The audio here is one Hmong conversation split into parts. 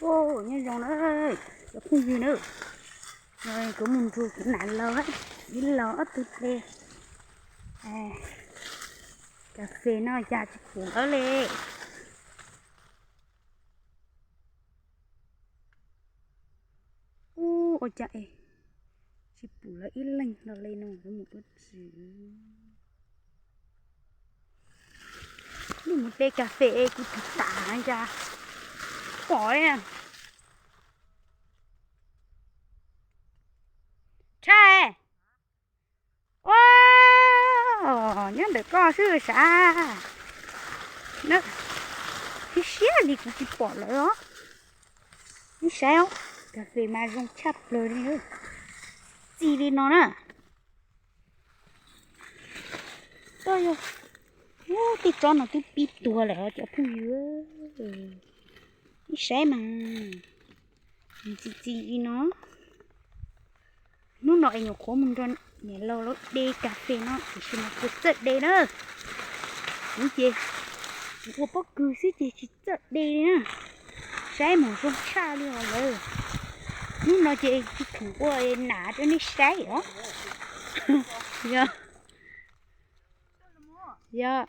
Ua, nyob zoo na cov phooj ywg na, kuv mus nrug kuv nam laus ib laug ob tug hle kas fes no cas tsis pum lawv li. Ua cas es tsis pum lawv ib leeg los li no, lawv mus ua tsi? Lub mus de kas fes es kuv tus tam cas pom li. Tshaj, ua, nyob ntawm koj xwb sav. Siab siab li kuv tsis pom lawv os. Neb saib os, kas fes mas zoo tshaj plaws li, txi li no na. Tej tsob no twb pib tuag lawm os cov phooj ywg. Neb saib mas, txi txi li no. Hnub no es nyuam qhuav mus nrog niam laus lawv de kas fes no tiam sis mas tsis txawj de na. Kuv ces kuv ua pob kws xwb ces tsis txawj de li na. Saib mas zoo tshaj li os lawm. Hnub no ces tsis khoom ua nas rau nej saib os. Yog, yog.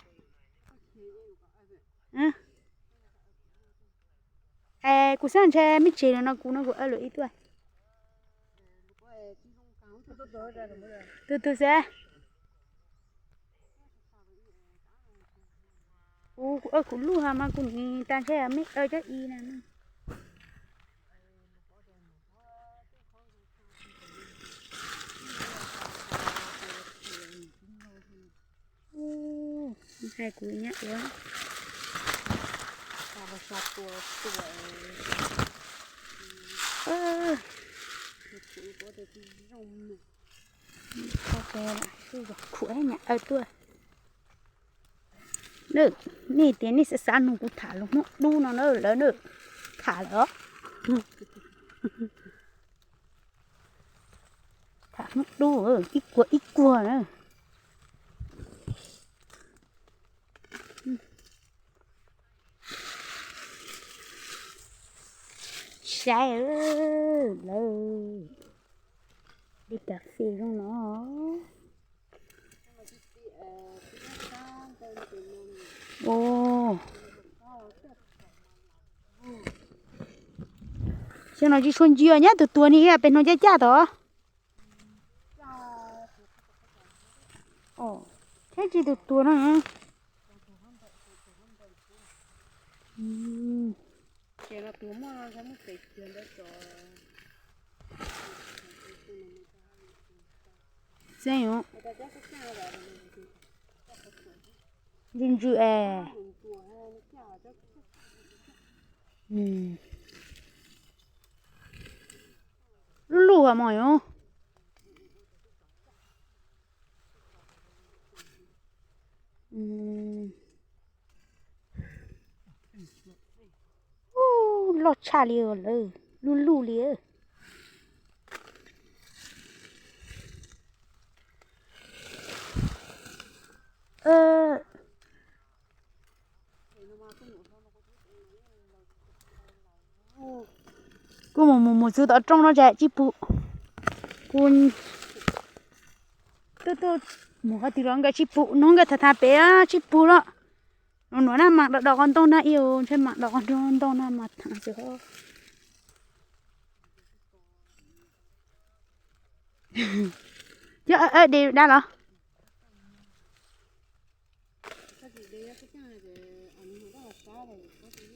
Kuv xav ntshe me ntsis no kuv no kuv aw lawm ib tuaj. Tus tus xav. Kuv aw kuv luj ha mas kuv nim tas ntshe me aw cov i na. Ntshai kuv nyob ua. Khuam nyam aw tuaj. Nej tias nej xav xav nug kuv tham lus Hmoob dub no na lawv na. Tham lawm os. Tham Hmoob dub ib kuag ib kuag na. Saib lawv de kas fes zoo no. Xyoo no tsis tshua ntsia nyab tus tuag ni pem no caj caj tod. Thiab tsis tus tuag no. Xeeb, ntsws ntsws es. Lub lub hos mog yom. Ub, loj tshaj li lawm, lub lub li. Kuv mus mus mus txug tom rooj no ces tsis pum. Kuv tuaj tuaj mus qhov twg los nkawd tsis pum, hnub nkawd tham tham pem tsis pum los. Nuav nuav na mas do do qhov ntoo na, ib ntshe mas do qhov ntoo na mas tham xwb. Cov de dab los?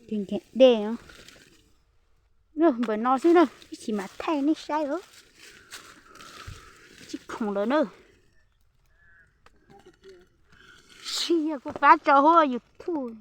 Nkees nkees dej os. Npawm no xwb na, ib chim mam thaij nej saib os. Tsis khoom lawm na. Tsis yog kuv pab tso huv YouTube.